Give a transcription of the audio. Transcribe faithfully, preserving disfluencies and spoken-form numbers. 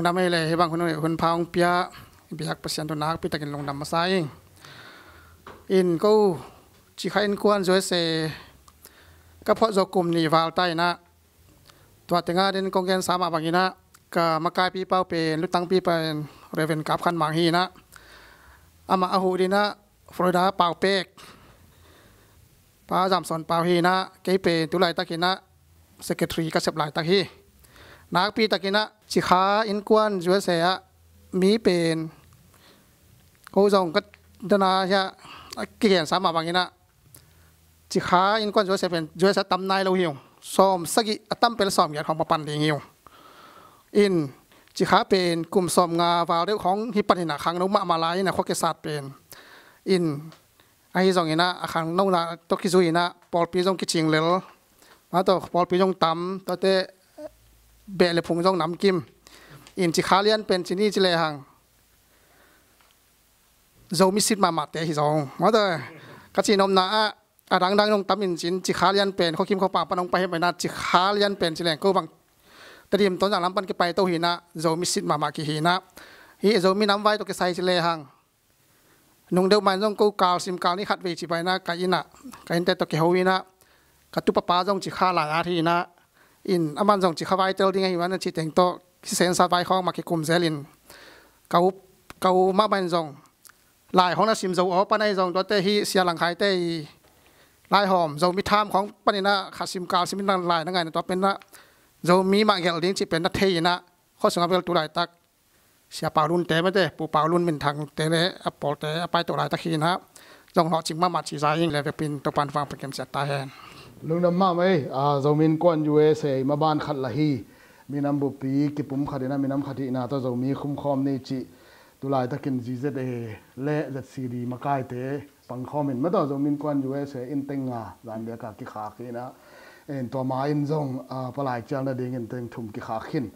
Lungdam ei le, hih bang hun hun pha hong pia biak Pasian thu nakpi takin lungdam masa ing. In ko Cikha Innkuan U S A ka phuah zawh kum nih val ta inah, tua tengah den kong gensa mah banginah ka makaipi pau pen, lutangpi pen Reverend Kap Khan Mang hi inah, amah a huh dinah Florida pau pek Pa Zam Sawn Pau hi inah, kei pen tu laitak inah secretary ka sep laitak hi. Nakpi takinah Cikha Innkuan U S A ah mi pen ko zong ka dana hiah a kigensa mah banginah Cikha Innkuan U S A pen U S A tam nai lo hi ung. Sawm sagih a tam pen sawm giat khawng pan ding hi ung. In Cikha pen kum sawm nga val deuh khawng hi paninah khangno mahmah lai inah khua kisat pen. In ahi zonginah a khangnona tawh kizui inah pawlpi zong kicing lel, mah tawh pawlpi zong tam, tuate beh le phung zong namkim. In Cikha lian pen ci ni ci lehang Zomi sit mahmahte hi zong, mah tawh ka cihnopna ah a dangdang zong tam in cin, Cikha lian pen khuakim khuapa pan hong pai hi mah inah Cikha lian pen ci leng ko bang Tedim Tonzang lam pan kipai to hi inah Zomi sit mahmah kihi inah, hih Zomi namvai tawh kisai ci lehang nung deuh mah in zong ko kal sim kal ni khat vei ci pai inah ka innah ka innte tawh kiho inah ka tupapa zong Cikha lai-at hi inah, in aman zong Cikha vai tel ding ahi mah inah cih teng tawh kisensa vai khawng mah kikum zel in ka u, ka u mahmah in zong lai khawng na sim zo aw pan ahi zong tuate hih Sia Lang Khaite i lai hawm Zomi tham khawng pan inah khat sim kal sim inah lai na ngai inah tua pen inah Zomi mah gelh ding cih pen na thei inah khua sungah bel tu laitak Sia Pau Lunte mate, Pu Pau Lun Min Thangte le a pawlte a paito laitak hi inah zong lawhcing mahmah ci za ing le vekpin Topan vang pakem siat ta hen. Lungdam mahmah ei. A, Zomi Innkuan U S A i maban khat lah hi. Minam buppi kipum khat inah minam khat hihna tawh Zomi khumkhawm ni cih tu laitakin Z Z A le Z C D makaite pangkhawm in mah tawh Zomi Innkuan U S A in teng nga zan biaka kikhak hi inah, in tua ma in zong, a, palai cial nadingin teng thum kikhak khin.